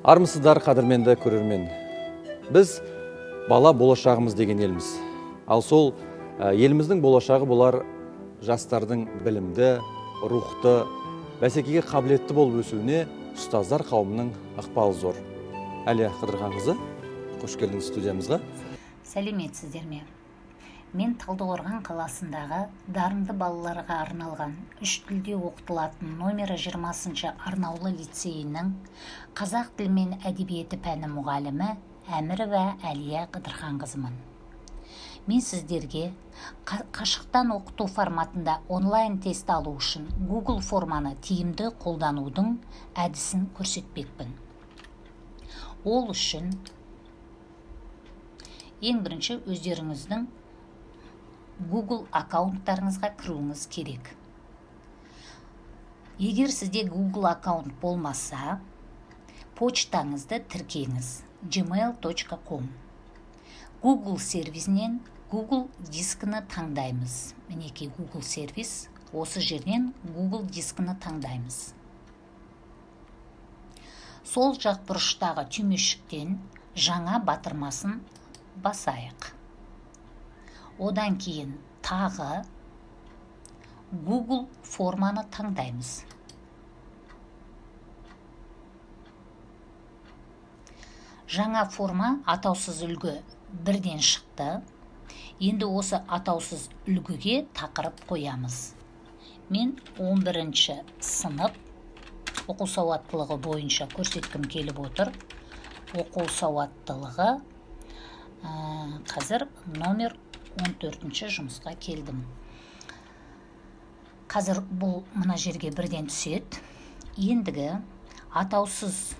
Армысыздар, қадірменді көрермен. Біз бала болашағымыз деген елміз. Ал сол еліміздің болашағы болар жастардың білімді, рухты, бәсекеге қабілетті болып өсуіне ұстаздар қауымының ықпалы зор. Әлия Қыдырханқызы, қош келдіңіз студиямызға. Сәлеметсіздер ме? Мен Талдықорған қаласындағы дарынды балаларға арналған үш тілде оқытылатын номері 20-шы арнаулы лицейінің қазақ тілі мен әдебиеті пәні мұғалімі Әмірова Әлия Қыдырханқызымын. Мен сіздерге қашықтан оқыту форматында онлайн тест алу үшін Google форманы тиімді қолданудың әдісін көрсетпекпін. Ол үшін ең бірінші өздеріңіздің Google аккаунттарыңызға кіруіңіз керек. Егер сізде Google аккаунт болмаса, почтаңызды тіркеңіз gmail.com. Google сервисінен Google дискіні таңдаймыз. Мінекей Google сервис, осы жерден Google дискіні таңдаймыз. Сол жақ бұрыштағы түймешіктен жаңа батырмасын басайық. Одан кейін тағы Google форманы таңдаймыз. Жаңа форма атаусыз үлгі бірден шықты. Енді осы атаусыз үлгіге тақырып қоямыз. Мен 11-ші сынып оқу сауаттылығы бойынша көрсеткім келіп отыр. Оқу сауаттылығы, қазір номер 14-ші жұмысқа келдім. Қазір бұл мына жерге бірден түседі. Ендігі атаусыз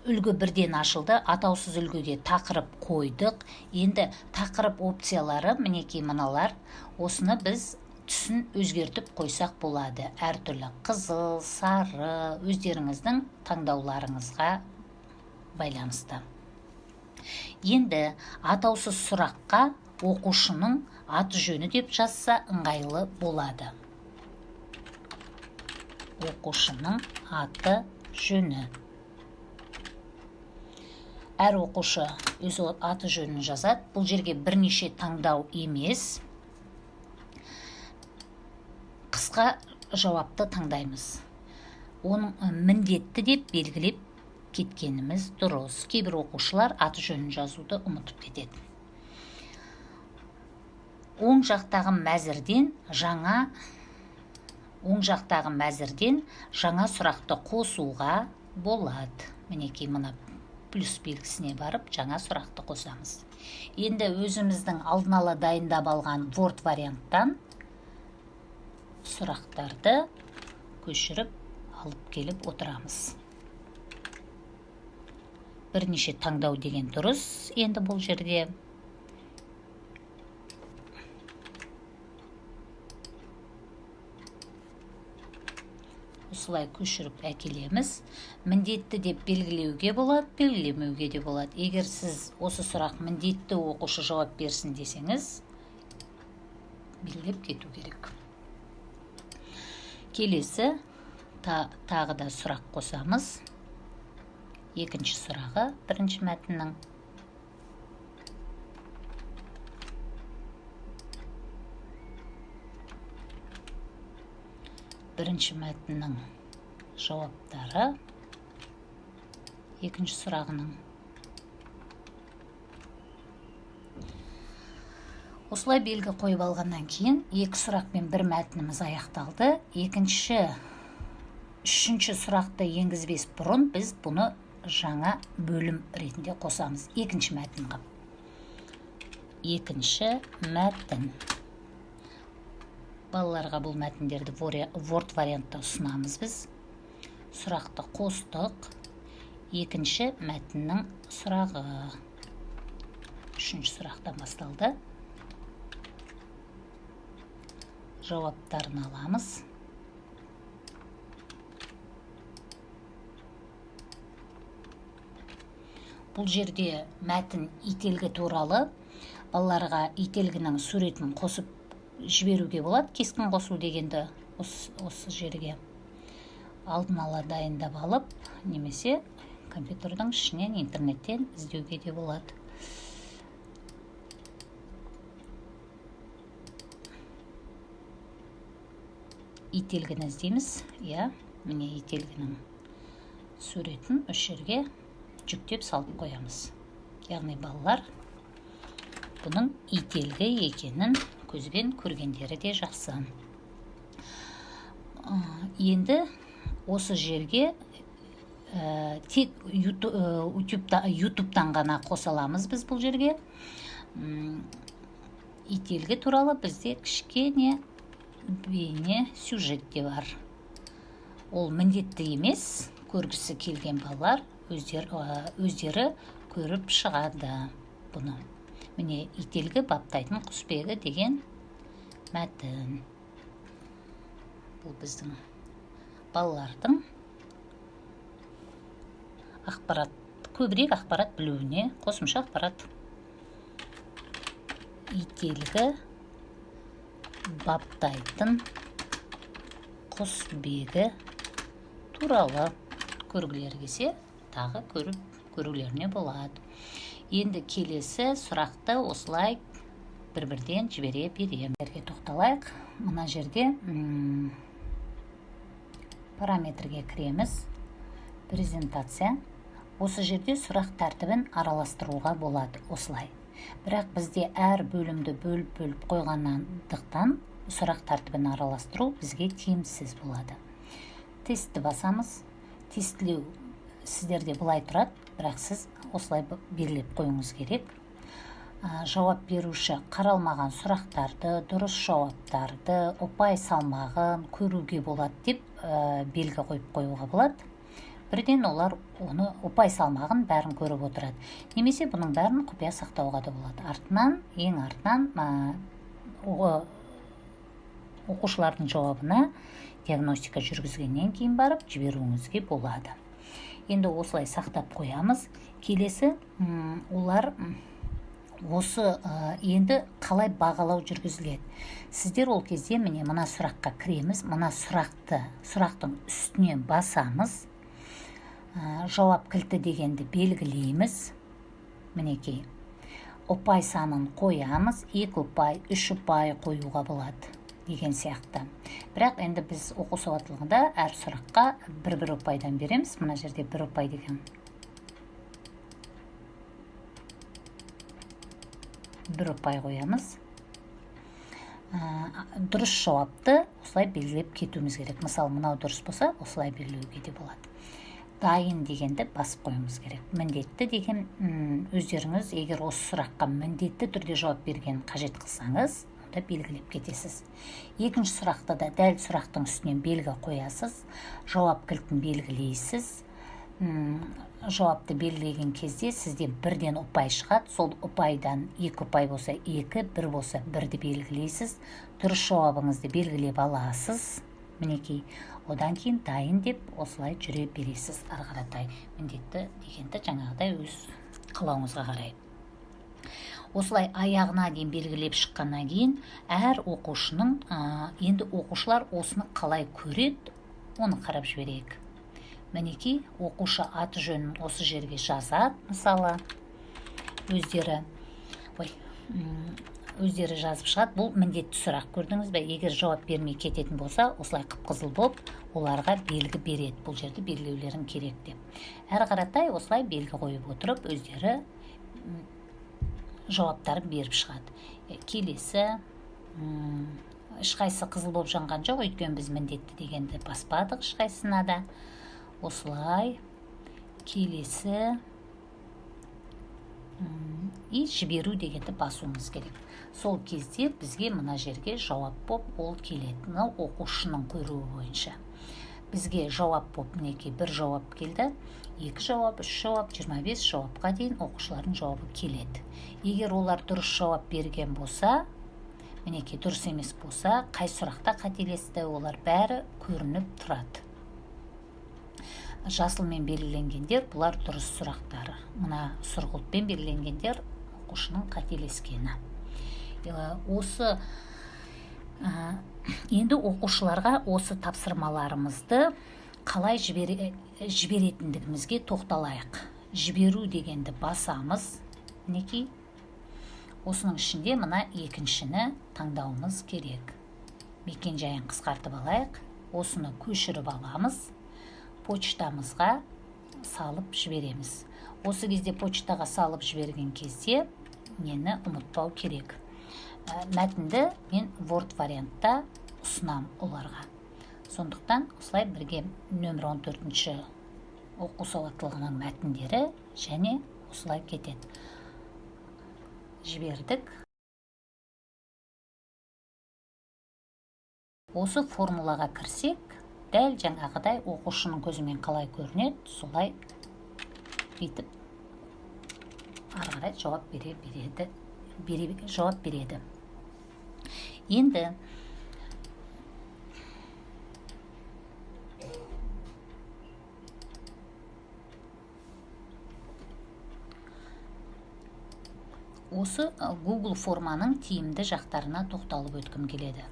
үлгі бірден ашылды. Атаусыз үлгіге тақырып қойдық. Енді тақырып опциялары мінекей мыналар. Осыны біз түсін өзгертіп қойсақ болады. Әртүрлі қызыл, сары, өздеріңіздің таңдауларыңызға байланысты. Енді атаусыз сұраққа оқушының аты жөні деп жазса ыңғайлы болады. Оқушының аты жөні. Әр оқушы өз аты жөнін жазады. Бұл жерге бірнеше таңдау емес. Қысқа жауапты таңдаймыз. Оның міндетті деп белгілеп кеткеніміз дұрыс. Кейбір оқушылар аты жөнін жазуды ұмытып кетеді. Оң жақтағы мәзірден жаңа сұрақты қосуға болады. Мінекей мына плюс белгісіне барып жаңа сұрақты қосамыз. Енді өзіміздің алдын ала дайындап алған Word варианттан сұрақтарды көшіріп алып келіп отырамыз. Бірнеше таңдау деген дұрыс. Енді бұл жерде осылай көшіріп әкелеміз. Міндетті деп белгілеуге болады, белгілемеуге де болады. Егер сіз осы сұрақ міндетті оқушы жауап берсін десеңіз, белгілеп кету керек. Келесі тағы да сұрақ қосамыз. Екінші сұрағы бірінші мәтіннің. Бірінші мәтіннің жауаптары екінші сұрағының. Осылай белгі қойып алғаннан кейін екі сұрақ пен бір мәтініміз аяқталды. Үшінші сұрақты енгізбес бұрын біз бұны жаңа бөлім ретінде қосамыз. Екінші мәтін қып. Екінші мәтін. Балаларға бұл мәтіндерді Word вариантта ұсынамыз біз. Сұрақты қостық. Екінші мәтіннің сұрағы. Үшінші сұрақтан басталды. Жауаптарын аламыз. Бұл жерде мәтін ителгі туралы. Балаларға ителгінің суретін қосып жіберуге болады. Кескін қосу дегенді осы жерге. Алдын ала дайындап алып, немесе компьютердің ішінен, интернеттен іздеуге де болады. Ителгіні іздейміз, иә, міне ителгінің суретін осы жерге жүктеп салып қоямыз. Яғни балалар бұның ителгі екенін көзбен көргендері де жақсы. Енді осы жерге тек YouTube'тан ғана қоса аламыз біз бұл жерге. Ителгі туралы бізде кішкене бейне сюжет те бар. Ол міндетті емес, көргісі келген балалар өздері көріп шығады бұны. Міне, ителгі баптайтын құсбегі деген мәтін. Бұл біздің балалардың ақпарат, көбірек ақпарат білуіне қосымша ақпарат. Ителгі баптайтын құсбегі туралы көргілері келсе, тағы көрулеріне болады. Енді келесі сұрақты осылай бір-бірден жібере беремін. Тоқталайық. Мына жерде параметрге кіреміз. Презентация. Осы жерде сұрақ тәртібін араластыруға болады осылай. Бірақ бізде әр бөлімді бөліп-бөліп қойғандықтан сұрақ тәртібін араластыру бізге тиімсіз болады. Тестті басамыз. Тестілеу сіздерде былай тұрады, бірақ сіз осылай белгілеп қоюыңыз керек. Жауап беруші қаралмаған сұрақтарды, дұрыс жауаптарды, ұпай салмағын көруге болады деп белгі қойып қоюға болады. Бірден олар оны ұпай салмағын бәрін көріп отырады. Немесе бұның бәрін құпия сақтауға да болады. Артынан, ең артынан оқушылардың жауабына диагностика жүргізгеннен кейін барып жіберуіңізге болады. Енді осылай сақтап қоямыз. Келесі олар осы енді қалай бағалау жүргізіледі. Сіздер ол кезде міне мына сұраққа кіреміз, мына сұрақтың үстіне басамыз. Жауап кілті дегенді белгілейміз. Мінекей ұпай санын қоямыз, 2 ұпай, 3 ұпай қоюға болады деген сияқты. Бірақ енді біз оқу сауаттылығында әр сұраққа бір-бір ұпайдан береміз. Мына жерде 1 ұпай деген. 1 ұпай қоямыз. Дұрыс жауапты осылай белгілеп кетуіміз керек. Мысалы, мынау дұрыс болса, осылай белгілеуге де болады. Дайын дегенді басып қоюымыз керек. Міндетті деген өздеріңіз егер осы сұраққа міндетті түрде жауап берген қажет қылсаңыз, онда белгілеп кетесіз. Екінші сұрақта да дәл сұрақтың үстінен белгі қоясыз, жауап кілтін белгілейсіз. Жауапты белгілеген кезде сізде бірден ұпай шығады. Сол ұпайдан 2 ұпай болса 2, 1 болса 1-ді белгілейсіз. Дұрыс жауабыңызды белгілеп аласыз. Мінекей, одан кейін дайын деп осылай жүре бересіз ары қаратай. Міндетті дегенді жаңағыдай өз қалауыңызға қарай. Осылай аяғына дейін белгілеп шыққаннан кейін әр оқушының, енді оқушылар осыны қалай көреді, оны қарап жіберейік. Мінекей, оқушы аты жөнін осы жерге жазады, мысалы, өздері жазып шығады. Бұл міндетті сұрақ, көрдіңіз бе? Егер жауап бермей кететін болса, осылай қып-қызыл болып оларға белгі береді. Бұл жерде белгілеулерің керек деп. Әрі қаратай осылай белгі қойып отырып, өздері жауаптарын беріп шығады. Келесі, ешқайсысы қызыл болып жанған жоқ, өйткені біз міндетті дегенді баспадық ешқайсысына да. Осылай келесі и жіберу дегенді басуымыз керек. Сол кезде бізге мына жерге жауап боп ол келеді. Мынау оқушының көруі бойынша. Бізге жауап боп мінекей бір жауап келді, 2 жауап, 3 жауап, 25 жауапқа дейін оқушылардың жауабы келеді. Егер олар дұрыс жауап берген болса, мінекей дұрыс емес болса, қай сұрақта қателесті, олар бәрі көрініп тұрады. Жасылмен белгіленгендер бұлар дұрыс сұрақтары. Мына сұрғылтпен белгіленгендер оқушының қателескені. Осы енді оқушыларға осы тапсырмаларымызды Қалай жіберетіндігімізге тоқталайық. Жіберу дегенді басамыз. Мінекей, осының ішінде мына екіншіні таңдауымыз керек. Мекен жайын қысқартып алайық. Осыны көшіріп аламыз, почтамызға салып жібереміз. Осы кезде почтаға салып жіберген кезде нені ұмытпау керек? Мәтінді мен Word вариантта ұсынам оларға. Сондықтан осылай бірге нөмір 14-ші оқу сауаттылығының мәтіндері және осылай кетеді. Жібердік. Осы формулаға кірсек, дәл жаңағыдай оқушының көзімен қалай көрінеді, солай бүйтіп ары қарай жауап бере береді, бере, жауап береді. Енді осы Google форманың тиімді жақтарына тоқталып өткім келеді.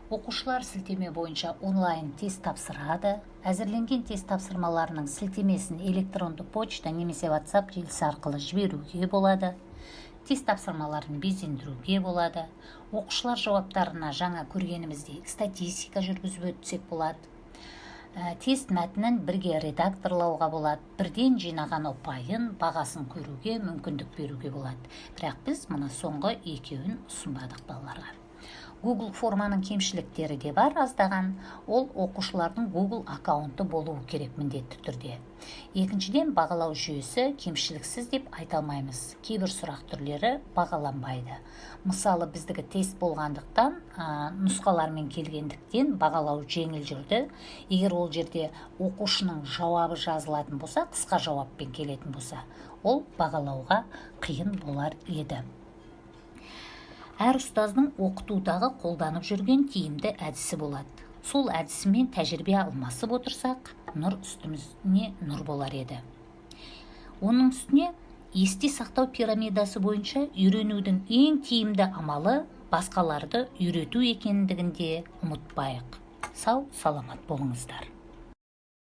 Оқушылар сілтеме бойынша онлайн тест тапсырады. Әзірленген тест тапсырмаларының сілтемесін электронды почта немесе WhatsApp желісі арқылы жіберуге болады. Тест тапсырмаларын безендіруге болады. Оқушылар жауаптарына жаңа көргеніміздей статистика жүргізіп өтсек болады. Тест мәтінін бірге редакторлауға болады. Бірден жинаған ұпайын, бағасын көруге мүмкіндік беруге болады. Бірақ біз мына соңғы екеуін ұсынбадық балаларға. Google форманың кемшіліктері де бар аздаған. Ол оқушылардың Google аккаунты болуы керек міндетті түрде. Екіншіден, бағалау жүйесі кемшіліксіз деп айта алмаймыз. Кейбір сұрақ түрлері бағаланбайды. Мысалы, біздікі тест болғандықтан, нұсқалармен келгендіктен бағалау жеңіл жүрді. Егер ол жерде оқушының жауабы жазылатын болса, қысқа жауаппен келетін болса, ол бағалауға қиын болар еді. Әр ұстаздың оқытудағы қолданып жүрген тиімді әдісі болады. Сол әдісімен тәжірибе алмасып отырсақ, нұр үстімізне нұр болар еді. Оның үстіне есте сақтау пирамидасы бойынша үйренудің ең тиімді амалы басқаларды үйрету екендігін де ұмытпайық. Сау, саламат болыңыздар.